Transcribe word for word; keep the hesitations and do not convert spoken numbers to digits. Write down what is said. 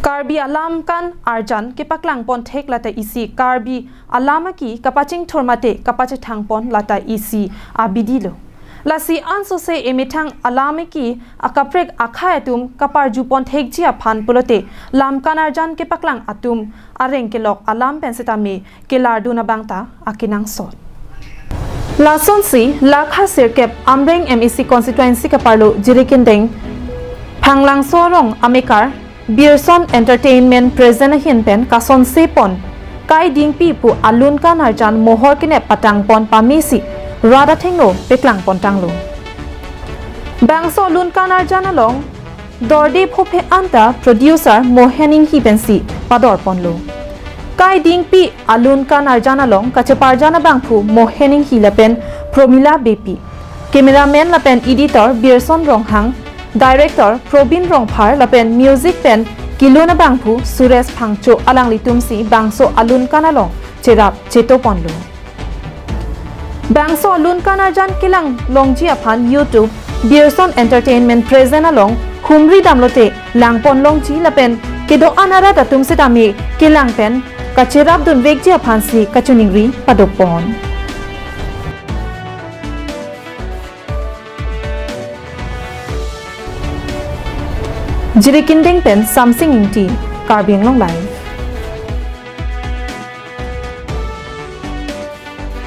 Karbi alam kan arjan kepaklang pon thek lata isi Karbi alam aki kapachingthur mate kapachethang pon lata isi abidi lo. Lasi ansose emethang alam aki akaprek akhei atum kaparju pon thekji aphan pulote lam kan arjan kepaklang atum areng kelok alam pen setame kelardun abang ta akenangsot. Lasonsi lakha sirkep Amreng M A C constituency kaparlo Jirikindeng Phanglangso arong amekar Birson Entertainment Present ahin pen kasonse pon Kai Dingpi pu alun kan arjan mohor kenep patang pon pamesi rat athengno peklang pon tanglo. Bangso alun kan arjan along dorde phophe anta producer Mohen Inghi pensi pador ponlo. Kai Dingpi alun kan arjan along kacheparjan abangphu Mohen Inghi lapen Promila Beypi. Cameraman lapen editor Birson Ronghang, director Probin Rongphar lapen music pen kelun abangphu Suresh Phangcho alanglitumsi bangso alun kan along cherap cheto ponlo. Bangso alun kan arjan kelang longji aphan YouTube Birson Entertainment Present along humri damlote lang pon longji lapen kedo-an arat atum setame kelang pen kacherap dunvekji aphansi kachiningri padopon. Jirikindeng pen Samsing Ingti, Karbi Anglong Live.